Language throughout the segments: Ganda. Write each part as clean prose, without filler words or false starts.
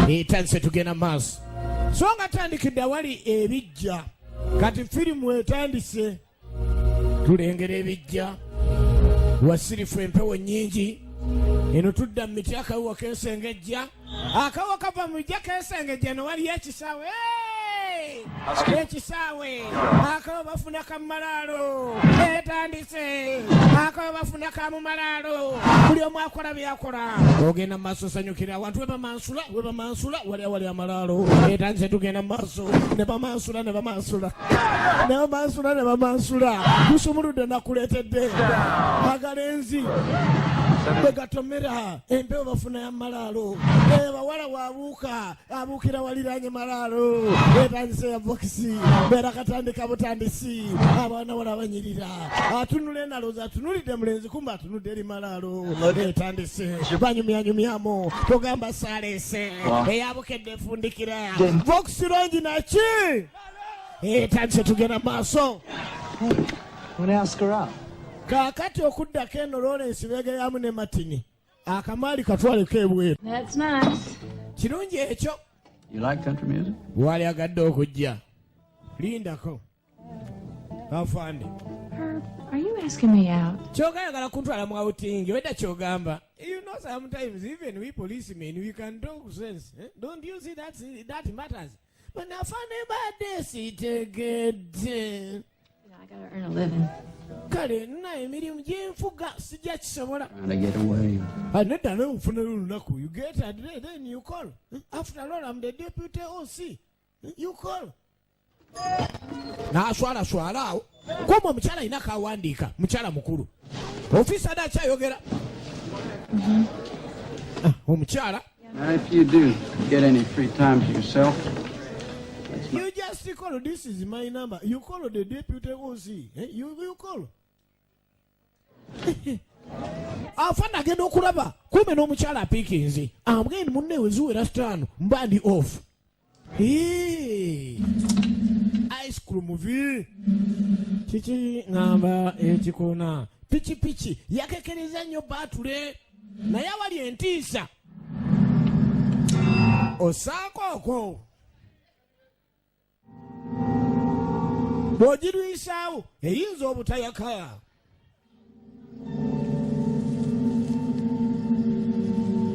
Etandise, tugenda maaso. So nga tandikidde awali ebijja, kati firimu etandise, tulengera ebijja wasirifu, empewo nyingi eno, tudda mu miti, akawuwa kensengejja, akawo kava mu bijja kensengejja. Eno waliyo ekisaawe, ekisaawe, akawo bafuna kamumalaalo, etandise, akawo bafuna kamumalaalo, buli omu akola byakola. Ogenda mu maaso, osanyukira awantu webamansula, webamansula wali awali amalaalo. Etandise, tugenda mu maaso, ne bamansula, ne bamansula, ne bamansula, ne bamansula. Kusumuludde nakuleetedde agalenzi bwe gatomera empewo, bafuna ya malaalo. Bawala wabuuka, abuukira waliranye malaalo. Etandise ya bokisi, beera katandika butandisi. Abaana wala banyirira, atunula enalooza, atunulidde mulenzi, kumba atunudde eri malaalo. Etandise, banyumyanyumyamu, togamba saaleese eyabukedde efundikira bokisi longi naki. Etandise, tugenda maaso. Kaakati okuddako eno, Lawrence beegayamu ne Martini, akamaali katwaleko ebweru. That's nice. Kirungi ekyo. You like country music? Wali agadde okujja, lindako afande. Herb, are you asking me out? Kyoka ayagala kuntwala mu outing wedda. Kyogamba, you know, sometimes even we policemen, we can talk sense, eh? Don't you see that that matters? But afande, mbadde sitegedde. I gotta earn a living. Kale nna emirimu gyenfuga sijja kisobola. Trying to get away. Ah, nedda, nawe nfunayo olunaku. You get a day, then you call. After all, I'm the deputy OC. You call. N'aswalaswala awo kumbe omukyala alina kawandiika, mukyala mukulu ofiisa adde akyayogera. Ah, omukyala. Now, if you do get any free time to yourself, You just call. This is my number. You call the deputy OC, eh? You call. Afande agenda okulaba kumbe n'omukyala apiikinze, amugende munne weziwera 5 mba ndi off. Hee. Ice cream vi kiki ŋŋamba ekikona pikipiki yakekereza nnyo baatule, naye awali entiisa osaako okwo bw'ogirwisaawo eyinza obutayaka.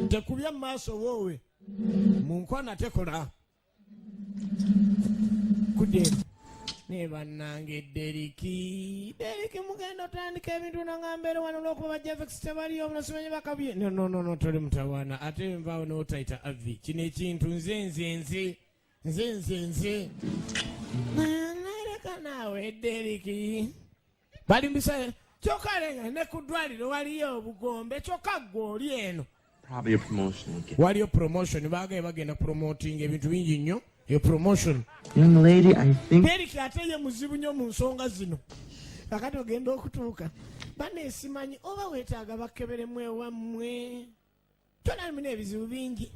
Tekubya mu maaso woowe mu nkwana, tekola kudde ne bannange. Deriki, Deriki, mugenda otandika ebintu nangamba wano olwokuba bajja tebaliyo, omunasimanyi bakabye. No, no, no, no, toli mutawaana ate nvaawo n'otayita avi kino ekintu. Nze nze nze nze nze nze nereka naawe Deriki balimbisa. Kyokka lenga ne ku ddwaliro waliyo obugombe, kyokka gwe oli eno. Probably a promotion will get. Waliyo promotion, baagaye bagenda promoting ebintu bingi nnyo, eyo promotion. Young lady, I think Deriki ate ye muzibu nnyo mu nsonga zino. Kakati ogenda okutuuka baneesimanyi oba weetaaga bakeberemu ewammwe, kyona muna ebizibu bingi.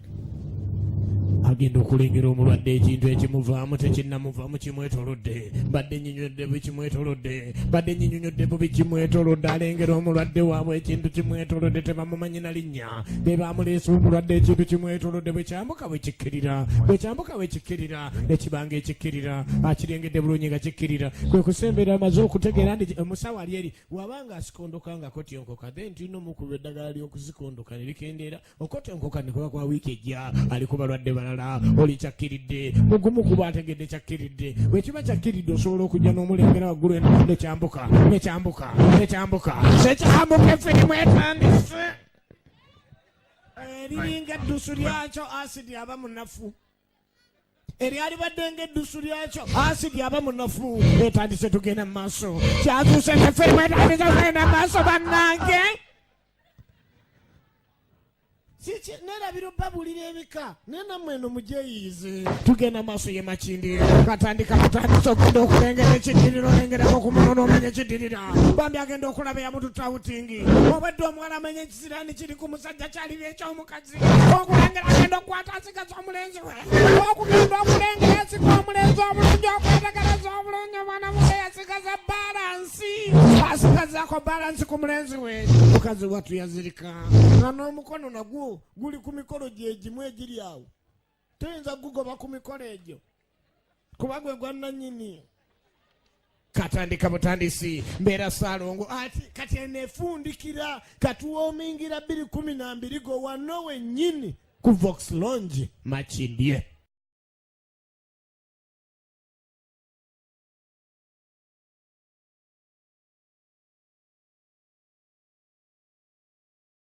Agenda okulengera omulwadde, ekintu ekimuvaamu tekinnamuvaamu, kimwetolodde. Mbadde nyinyodde bwe kimwetolodde, mbadde nyinyonyodde bubi, kimwetolodde. Alengera omulwadde waabwe, ekintu kimwetolodde, tebamumanyi na linnya, be bamuleese omulwadde. Ekintu kimwetolodde, bwe kyambuka bwe kikkirira, bwe kyambuka bwe kikkirira, nekibanga ekikkirira, akirengedde bulungi nga kikkirira. Kwe kusembera, amaze okutegeera nti omusawo ali eri wabanga asikondoka nga kotyonkoka, then tulina omukuba eddagala ly'okuzikondoka ne likendeera okotyonkoka ne kuba kwa wiiki ejja. Ali ku balwadde balala, oli kyakkiridde mugumu kuba ategedde kyakkiridde. Bwe kiba kyakkiridde, osobola okujja n'omulengera waggulu eno, nekyambuka, nekyambuka, nekyambuka, nekyambuka. Efirimu etandise, eriringa eddusu lyakyo asidi aba munafu, eryalibadde ng'eddusu lyakyo asidi aba munafu. Etandise, tugenda mu maaso. Kyazuuse nefirimu etandise, tugenda mu maaso bannange. Kiki nerabira obbabulira ebika, naye nammwe eno mugyeyiize. Tugenda maaso, ye Makindi katandika butandisa ogenda okulengera ekiddirira, olengerako ku muno n'omanya ekiddirira. Bambi agenda okulaba eyamututa outing, obwedde omuwala amanya ekisiraani kiri ku musajja kyaliba ekyomukazi. Okulengera agenda okukwata asigaza omulenzi we, okugenda okulengera asiga omulenzi obulungi, okwetegereza obulungi omwana muke yasigaza balance, asigazaako balance ku mulenzi we. Mukazi wattu yazirika nga n'omukono nagwo guli ku mikolo gye gimu egiri awo. Tuyinza kugugoba ku mikolo egyo kuba gwe gwa nannyini. Katandika butandisi mbeera Saalongo ati kati eno efundikira katuwoomingira 2012 go wano wennyini ku Vox Lounge, Makindye.